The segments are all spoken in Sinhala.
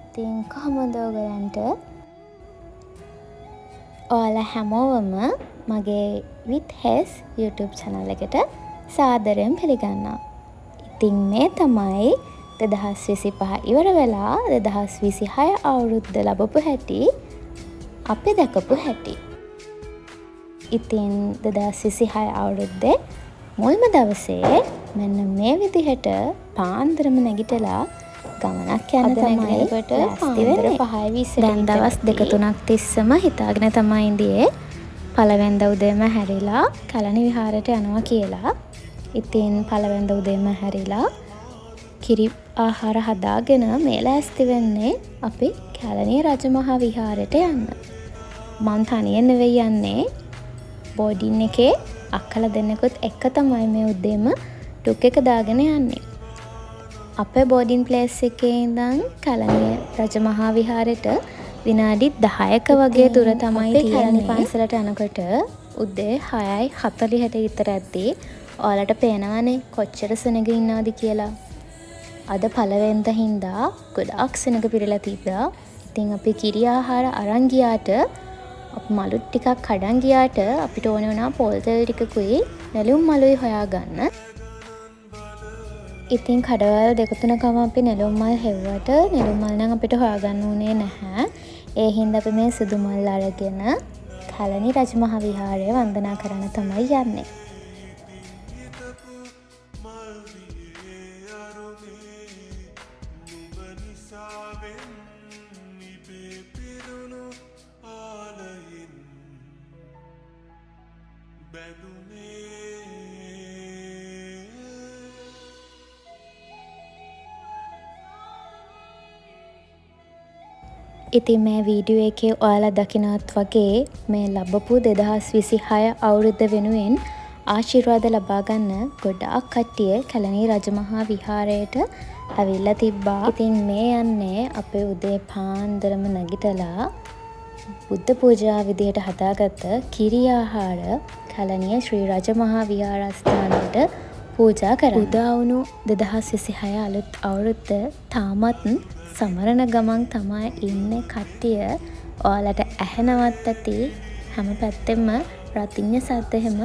ඉතින් කොහොමද ඔයගලන්ට? ඔයාලා හැමෝවම මගේ with hes YouTube channel එකට සාදරයෙන් පිළිගන්නවා. ඉතින් මේ තමයි 2025 ඉවර වෙලා 2026 අවුරුද්ද ලැබපු හැටි අපි දැකපු හැටි. ඉතින් 2026 අවුරුද්දේ මුල්ම දවසේ මෙන්න මේ විදිහට පාන්දරම නැගිටලා ගමනක් යන්න තමයි ලෑස්ති වෙන්නේ. 5:20. දැන් දවස් දෙක තුනක් තිස්සම හිතාගෙන තමයි ඉඳියේ පළවෙනිදා උදේම හැරිලා කැලණි විහාරයට යනවා කියලා. ඉතින් පළවෙනිදා උදේම හැරිලා කිරි ආහාර හදාගෙන මේ ලෑස්ති වෙන්නේ අපි කැලණි රජමහා විහාරයට යන්න. මං තනියෙන් නෙවෙයි යන්නේ. බෝඩින් එකේ අක්කලා දෙන්නෙකුත් එක්ක තමයි මේ උදේම ටුක් එක දාගෙන යන්නේ. අපේ බෝඩින් ප්ලේස් එකේ ඉඳන් කැලණිය රජමහා විහාරෙට විනාඩි 10ක වගේ දුර තමයි තියෙන්නේ. කැලණි පන්සලට යනකොට උදේ 6:40ට විතර ඇද්දි ඔයාලට පේනවනේ කොච්චර සෙනග ඉන්නවද කියලා. අද පළවෙනිදා හින්දා ගොඩාක් සෙනග පිරিলা තිබ්බා. ඉතින් අපි කිරි ආහාර අරන් ගියාට අපි මලුත් ටිකක් කඩන් ගියාට අපිට ඕන වුණා පොල් තෙල් ටිකකුයි නෙළුම් මලුයි හොයාගන්න. ඉතින් කඩවල් දෙක තුනකම අපි නෙළුම් මල් හෙව්වට නෙළුම් මල් නම් අපිට හොයාගන්න උනේ නැහැ. ඒ හින්දා අපි මේ සුදු මල් අරගෙන කැලණි රජමහා විහාරය වන්දනා කරන්න තමයි යන්නේ. ඉතින් මේ වීඩියෝ එකේ ඔයාලා දකිනවත් වගේ මේ ලැබපු 2026 අවුරුද්ද වෙනුවෙන් ආශිර්වාද ලබා ගන්න ගොඩාක් කට්ටිය කැලණි රජමහා විහාරයට ඇවිල්ලා තිබ්බා. ඉතින් මේ යන්නේ අපේ උදේ පාන්දරම නැගිටලා බුද්ධ පූජා විදියට හදාගත්ත කිරි ආහාර කැලණිය ශ්‍රී රජමහා විහාරස්ථානයට පූජා කරන්න. උදා වුණු 2026 අලුත් අවුරුද්ද තාමත් සමරන ගමන් තමයි ඉන්නේ කට්ටිය. ඔයාලට ඇහෙනවත් ඇති හැම පැත්තෙම රතිඤ්ඤ සද්ද එහෙම.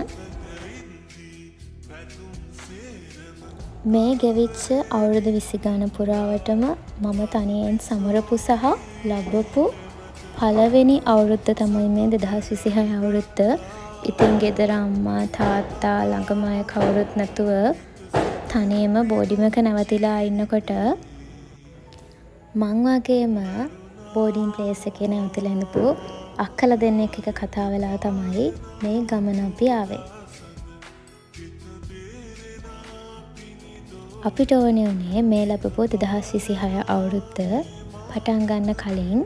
මේ ගෙවිච්ච අවුරුදු 20 ගාන පුරාවටම මම තනියෙන් සමරපු සහ ලැබපු පළවෙනි අවුරුද්ද තමයි මේ 2026 අවුරුද්ද. ඉතින් ගෙදර අම්මා තාත්තා ළඟම අය කවුරුත් නැතුව තනියම බෝඩිමක නැවතිලා ඉන්නකොට මං වගේම බෝඩින් ප්ලේස් එකේ නැවතිලා ඉඳපු අක්කලා දෙන්නෙක් එක්ක කතා වෙලා තමයි මේ ගමන අපි ආවේ. අපිට ඕනේ වුණේ මේ ලැබපු 2026 අවුරුද්ද පටන් ගන්න කලින්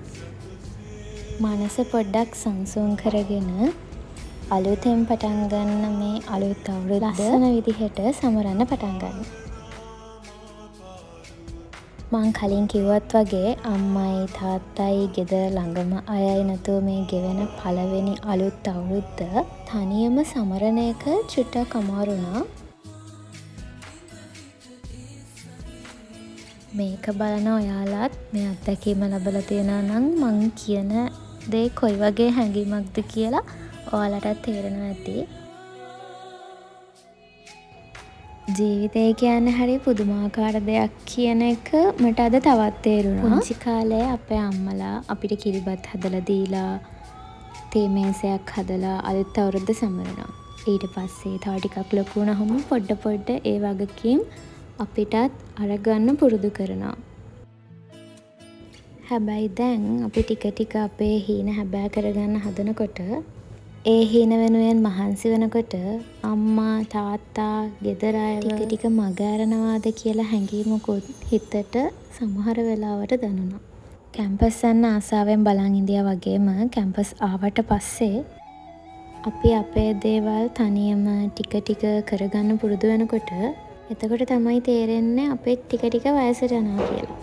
මනස පොඩ්ඩක් සංසුන් කරගෙන අලුතෙන් පටන් ගන්න මේ අලුත් අවුරුද්ද ලස්සන විදිහට සමරන්න පටන් ගන්න. මං කලින් කිව්වත් වගේ අම්මයි තාත්තයි ගෙදර ළඟම අයයි නැතුව මේ ගෙවෙන පළවෙනි අලුත් අවුරුද්ද තනියම සමරන එක චුට්ටක් අමාරු වුණා. මේක බලන ඔයාලත් මේ අත්දැකීම ලැබලා තියෙනවා නම් මං කියන දේ කොයි වගේ හැඟීමක්ද කියලා ඔයාලටත් තේරෙනවා ඇති. ජීවිතය කියන්නේ හරි පුදුමාකාර දෙයක් කියන එක මට අද තවත් තේරුණා. පුංචි කාලේ අපේ අම්මලා අපිට කිරිබත් හදලා දීලා තේ මේසයක් හදලා අලුත් අවුරුද්ද සමරනවා. ඊට පස්සේ තව ටිකක් ලොකු වුණාම පොඩ පොඩ ඒ වගකීම් අපිටත් අරගන්න පුරුදු කරනවා. හැබැයි දැන් අපි ටික ටික අපේ හීන හැබෑ කරගන්න හදනකොට ඒ හීන වෙනුවෙන් මහන්සි වෙනකොට අම්මා තාත්තා ගෙදර අයව ටික ටික මග ඇරනවාද කියලා හැඟීමකුත් හිතට සමහර වෙලාවට දැනුණා. කැම්පස් යන්න ආසාවෙන් බලන් හිටියා වගේම කැම්පස් ආවට පස්සේ අපි අපේ දේවල් තනියම ටික ටික කරගන්න පුරුදු වෙනකොට එතකොට තමයි තේරෙන්නේ අපිත් ටික ටික වයසට යනවා කියලා.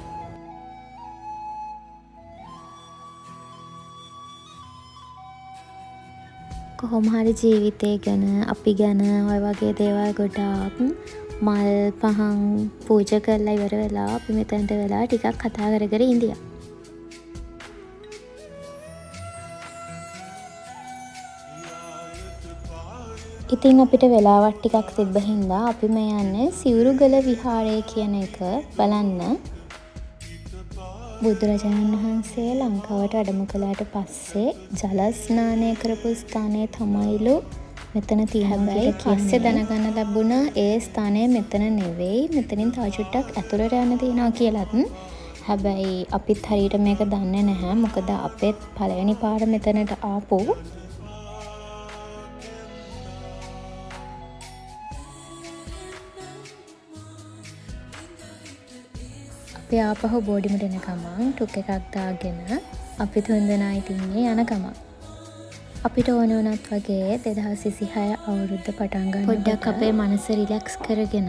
කොහොම හරි ජීවිතේ ගැන අපි ගැන ඔය වගේ දේවල් ගොඩාක් මල් පහන් පූජා කරලා ඉවර වෙලා අපි මෙතනට වෙලා ටිකක් කතා කර කර ඉඳියා. ඉතින් අපිට වෙලාවක් ටිකක් තිබ්බ හින්දා අපි මේ යන්නේ සිවුරුගල විහාරය කියන එක බලන්න. බුදුරජාණන් වහන්සේ ලංකාවට වැඩම කළාට පස්සේ ජල ස්නානය කරපු ස්ථානය තමයිලු මෙතන තියෙනවා. හැබැයි පස්සේ දැනගන්න ලැබුණා ඒ ස්ථානය මෙතන නෙවෙයි, මෙතනින් තව චුට්ටක් ඇතුළට යන්න තියෙනවා කියලත්. හැබැයි අපිත් හරියට මේක දන්නේ නැහැ. මොකද අපෙත් පළවෙනි පාර මෙතනට ආපු. අපි ආපහු බෝඩිමට එන ගමන් ටුක් එකක් දාගෙන අපි තුන්දෙනා ඉතින් මේ යන ගමන්. අපිට ඕන වුණත් වගේ 2026 අවුරුද්ද පටන් ගන්නකොට පොඩ්ඩක් අපේ මනස රිලැක්ස් කරගෙන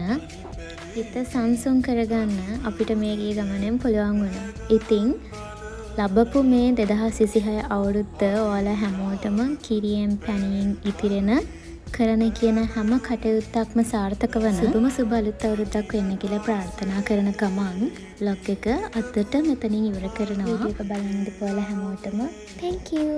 හිත සංසුන් කරගන්න අපිට මේ ගිය ගමනෙන් පුළුවන් වුණා. ඉතින් ලබපු මේ 2026 අවුරුද්ද ඔයාලා හැමෝටම කිරියෙන් පැණියෙන් ඉතිරෙන, කරන කියන හැම කටයුත්තක්ම සාර්ථක වන සුබම සුබ අලුත් අවුරුද්දක් වෙන්න කියලා ප්‍රාර්ථනා කරන ගමන් ව්ලොග් එක අදට මෙතනින් ඉවර කරනවා. වීඩියෝ එක බලන් හිටපු ඔයාලා හැමෝටම thank you.